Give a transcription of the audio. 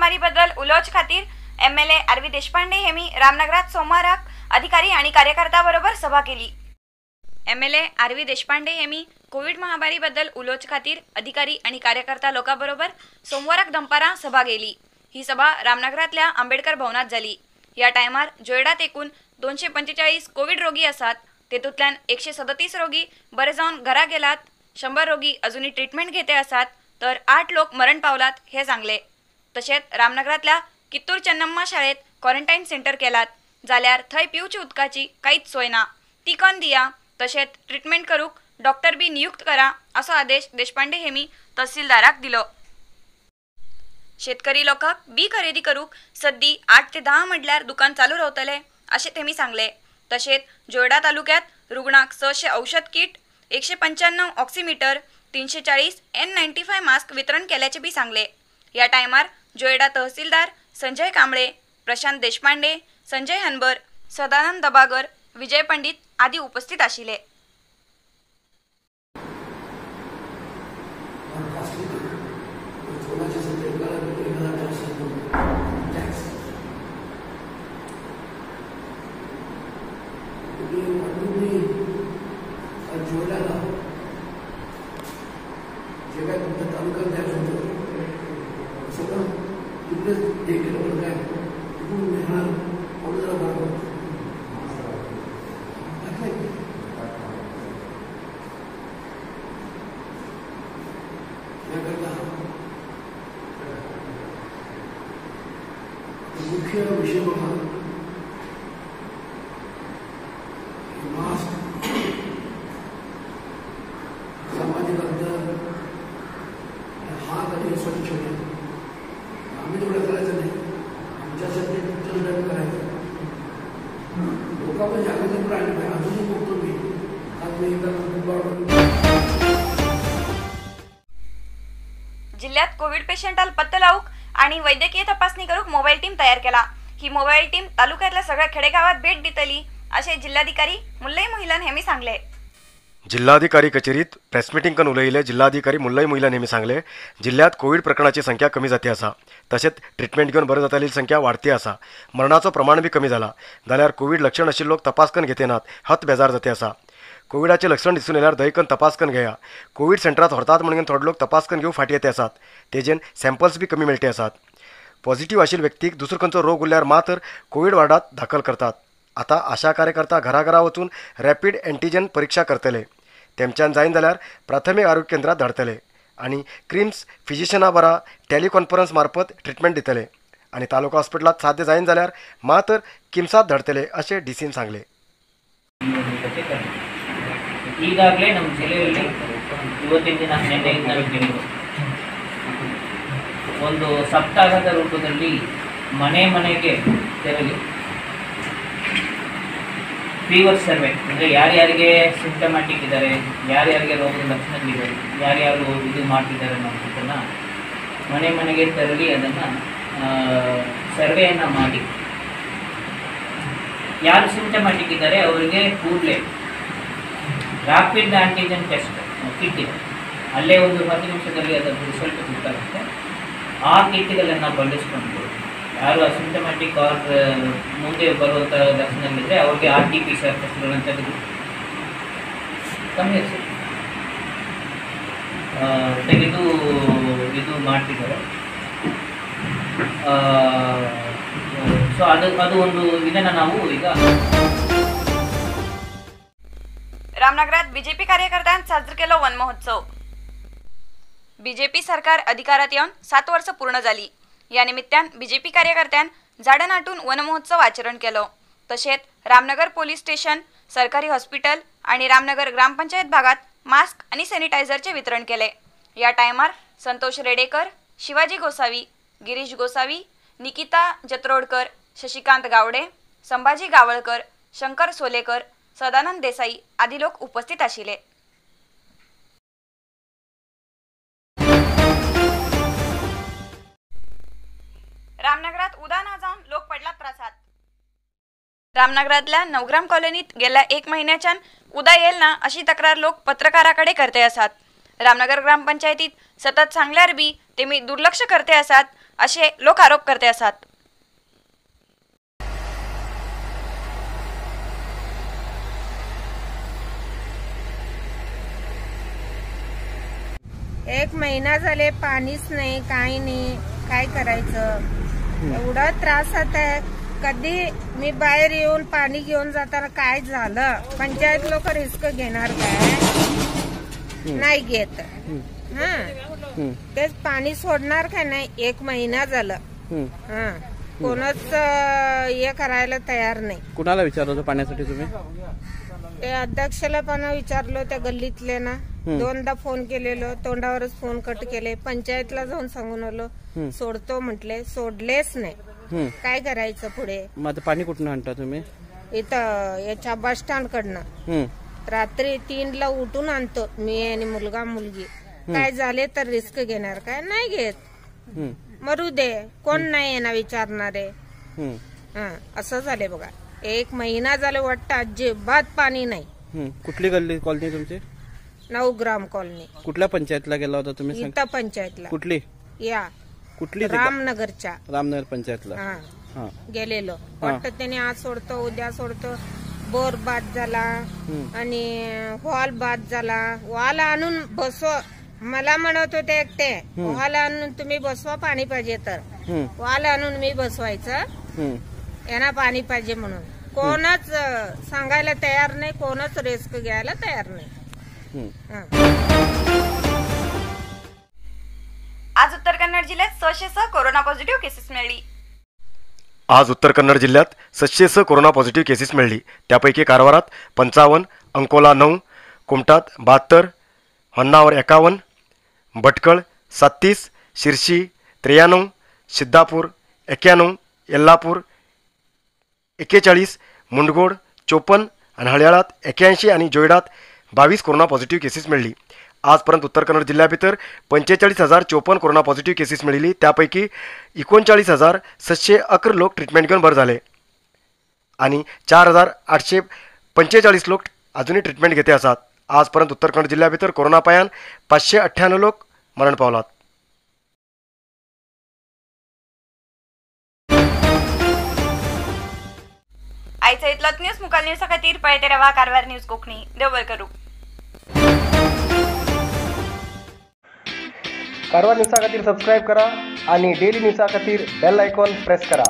महामारीबद्दल उलोवचे खातीर MLA R V Deshpande हेमी रामनगरात सोमवाराक अधिकारी आणि कार्यकर्ता बरोबर सभा केली। एमएलए आर व्ही देशपांडे हेमी कोविड महामारीबद्दल उलोवचे खातीर अधिकारी आणि कार्यकर्ता लोकां बरोबर सोमवाराक दनपारां सभा केली। ही सभा रामनगरातल्या आंबेडकर भवनात जाली। ह्या टायमार जोयडात एकूण 245 कोविड रोगी आसात। तेतूंतल्यान 137 रोगी बरे जावन घरा गेलात, 100 रोगी अजूनय ट्रिटमेंट घेते आसात, तर 8 लोक मरण पावलात हे सांगले। तशेंच रामनगरातल्या कित्तूर चन्नम्मा शाळेत क्वॉरंटायन सेंटर केलात, जाल्यार थंय पिवच्या उदकाची कांयच सोय ना, ती कन दिया, तशेंच ट्रिटमेंट करूंक डॉक्टर बी नियुक्त करा असो आदेश देशपांडे हेमी तहसीलदाराक दिलो। शेतकरी लोकांक बी खरेदी करूंक सद्दी 8 ते 10 म्हटल्यार दुकान चालू रावतले अशें तेमी सांगले। तशेंच जोयडा तालुक्यात रुग्णाक 600 औषध किट, 195 ऑक्सिमीटर, 340 N95 mask वितरण केल्याचे बी सांगले। या टायमार जोयडा तहसीलदार संजय कांबळे, प्रशांत देशपांडे, संजय हनबर, सदानंद दबागर, विजय पंडित आदी उपस्थित आशिल्ले। जे काय तुमच्या तालुक्यात द्यायचं होतं सगळं तिकडेच हे केलं, पण काय तिकडून मिळणार म्हणून जरा बरं पडतं. याकरता मुख्य विषय बघा, मास्क, सामाजिक अंतर, हात आणि स्वच्छ ठेवणे. आम्ही तेवढं करायचं नाही, आमच्यासाठी तुमच्यासाठी करायचं. लोकांमध्ये जागृती पण आणली पाहिजे. अजूनही बघतो मी, आज मी एका जिल्ह्यात कोविड पेशंटाला पत्तो लावूक आणि वैद्यकीय तपासणी करूक मोबाईल टीम तयार केला। ही मोबाईल टीम तालुक्यातल्या सगळ्या खेडेगावात भेट दितली असे जिल्हाधिकारी मुल्लई मुहिलन हेमी सांगले। जिल्हाधिकारी कचेरीत प्रेस मिटिंग करून उलयिल्ले जिल्हाधिकारी मुल्लई मुहिलन हेमी सांगले, जिल्ह्यात कोविड प्रकरणाची संख्या कमी जाती आसा, तशेंच ट्रिटमेंट घेवन बरे जाताली संख्या वाडती आसा, मरणाचो प्रमाण बी कमी जाला। जाल्यार कोविड लक्षण आशिल्ले लोक तपास करून घेतनात, हत बेजार जाते आसा। कोविडाचे लक्षण दिसून येल्यार दयकन तपास करून घेया। कोविड सेंटरात व्हरतात म्हणून थोडे लोक तपास करून घेवंक फाटीं येते आसात, तेजेन सॅम्पल्स बी कमी मेळटे आसात। पॉझिटिव्ह आशिल्ले व्यक्तीक दुसरो खंयचो रोग उरल्यार मात्र कोविड वार्डात दाखल करतात। आता आशा कार्यकर्ता घराघरा वचून रॅपिड एंटीजन परीक्षा करतले, तेमच्यान जायन जाल्यार प्राथमिक आरोग्य केंद्रात धाडतले आनी क्रिम्स फिजिशना बरा टेलिकॉन्फरन्स मार्फत ट्रिटमेंट दितले आनी तालुका हॉस्पिटलात साध्य जायन जाल्यार मात्र किम्सात धाडतले अशें डीसीन सांगले। ಈಗಾಗಲೇ ನಮ್ಮ ಜಿಲ್ಲೆಯಲ್ಲಿ ಇವತ್ತಿನ ದಿನ ನಿನ್ನೆಯಿಂದ ಒಂದು ಸಪ್ತಾಹದ ರೂಪದಲ್ಲಿ ಮನೆ ಮನೆಗೆ ತೆರಳಿ ಫೀವರ್ ಸರ್ವೆ, ಅಂದರೆ ಯಾರ್ಯಾರಿಗೆ ಸಿಂಪ್ಟಮ್ಯಾಟಿಕ್ ಇದ್ದಾರೆ, ಯಾರ್ಯಾರಿಗೆ ರೋಗದ ಲಕ್ಷಣಗಳಿವೆ, ಯಾರ್ಯಾರು ಇದು ಮಾಡ್ತಿದ್ದಾರೆ ಅನ್ನೋದನ್ನು ಮನೆ ಮನೆಗೆ ತೆರಳಿ ಅದನ್ನು ಸರ್ವೆಯನ್ನು ಮಾಡಿ ಯಾರು ಸಿಂಪ್ಟಮ್ಯಾಟಿಕ್ ಇದ್ದಾರೆ ಅವರಿಗೆ ಕೂಡಲೇ ರಾಪಿಡ್ ಆ್ಯಂಟಿಜನ್ ಟೆಸ್ಟ್ ಕಿಟ್ ಇದೆ, ಅಲ್ಲೇ ಒಂದು 10 ನಿಮಿಷದಲ್ಲಿ ಅದರ ರಿಸಲ್ಟ್ ಗೊತ್ತಾಗುತ್ತೆ. ಆ ಕಿಟ್ಗಳನ್ನು ಬಳಸ್ಕೊಂಡು ಯಾರು ಅಸಿಂಪ್ಟಮ್ಯಾಟಿಕ್ ಆರ್ ಮುಂದೆ ಬರುವಂಥ ಲಕ್ಷಣಗಳಿದ್ದರೆ ಅವ್ರಿಗೆ RT-PCR ಟೆಸ್ಟ್ಗಳನ್ನು ತೆಗೆದು ಕಮ್ಮಿ ತೆಗೆದು ಇದು ಮಾಡ್ತಿದ್ದಾರೆ. ಸೊ ಅದು ಅದು ಒಂದು ಇದನ್ನು ನಾವು ಈಗ रामनगरात बीजेपी कार्यकर्त्यांनी साजरा केलो वन महोत्सव। बीजेपी सरकार अधिकारात येऊन 7 वर्ष पूर्ण झाली। या निमित्तान बीजेपी कार्यकर्त्यांनी झाडां नाटून वन महोत्सव आचरण केलो। तशेंच रामनगर पोलीस स्टेशन, सरकारी हॉस्पिटल आणि रामनगर ग्रामपंचायत भागात मास्क आणि सॅनिटायझरचे वितरण केले। या टायमार संतोष रेडेकर, शिवाजी गोसावी, गिरीश गोसावी, निकिता जत्रोडकर, शशिकांत गावडे, संभाजी गावळकर, शंकर सोलेकर, सदानंद देसाई आदी लोक उपस्थित आशिल्ले। रामनगरात उदा ना जाऊन लोक पडला त्रासात। रामनगरातल्या नवग्राम कॉलनीत गेल्या 1 महिन्याच्यान उदा येईल ना अशी तक्रार लोक पत्रकाराकडे करते आसात। रामनगर ग्रामपंचायतीत सतत सांगल्यार बी तेमी दुर्लक्ष करते आसात असे लोक आरोप करते आसात। एक महिना झाले पाणीच नाही, काही नाही, काय करायचं, एवढा त्रास होत आहे। कधी मी बाहेर येऊन पाणी घेऊन जाताना काय झालं, पंचायत लोक रिस्क घेणार काय, नाही घेत। हा तेच पाणी सोडणार काय नाही, एक महिना झालं। हा कोणच हे करायला तयार नाही। कुणाला विचारलं होतं पाण्यासाठी तुम्ही? ते अध्यक्षाला पण विचारलं, त्या गल्लीतले ना दोनदा फोन केलेलो, तोंडावरच फोन कट केले। पंचायतला जाऊन सांगून आलो, सोडतो म्हटले, सोडलेच नाही। काय करायचं पुढे? मग आता पाणी कुठून आणता तुम्ही? इथं याच्या बस स्टँड कडनं रात्री 3 ला उठून आणतो मी आणि मुलगा मुलगी। काय झाले तर रिस्क घेणार काय, नाही घेत, मरू दे, कोण नाही आहे ना विचारणारे। असं झाले बघा, एक महिना झाले वाटतं अजिबात पाणी नाही। कुठली गल्ली कॉलनी तुमची? 9 ग्राम कॉलनी। कुठल्या पंचायतला गेला होता तुम्ही? इथं पंचायतला। कुठली? या कुठली? रामनगरच्या, रामनगर पंचायतला गेलेलो। वाटतं त्याने आज सोडतो उद्या सोडतो, बोर बाद झाला आणि हॉल बाद झाला। हॉल आणून बसव मला म्हणत होते एकटे, हॉल आणून तुम्ही बसवा पाणी पाहिजे तर, हॉल आणून मी बसवायचं, यांना पाणी पाहिजे म्हणून। कोणच सांगायला तयार नाही, कोणच रिस्क घ्यायला तयार नाही। आज उत्तर कन्नड जिल्ह्यात 606 कोरोना पॉझिटिव्ह केसेस मिळाली। आज उत्तर कन्नड जिल्ह्यात 706 कोरोना पॉझिटिव्ह केसेस मिळाली। त्यापैकी कारवारात 55, अंकोला 9, कुमटात 72, होन्नावर 51, भटकळ 37, शिर्शी 93, सिद्धापूर 91, येल्लापूर 41, मुंडगोड 54 आणि हळ्याळात 81 आणि जोयडात 22 कोरोना पॉझिटिव्ह केसेस मिळाली। आजपर्यंत उत्तर कन्नड जिल्ह्याभितर 45,054 कोरोना पॉझिटिव्ह केसेस मिळाली। त्यापैकी 39,711 लोक ट्रीटमेंट घेऊन बरे झाले आणि 4,845 लोक अजूनही ट्रीटमेंट घेते आसात। आजपर्यंत उत्तर कन्नड जिल्ह्याभितर कोरोना पायान 598 लोक मरण पावलात। आयचा इतलोच न्यूज मुकाल न्यूजा खातीर पळयत रावा कारवार न्यूज कोंकणी। देव बरें करूं। कारवार न्यूजा खातीर सबस्क्राईब करा आणि डेली न्यूजा खातीर बेल आयकॉन प्रेस करा।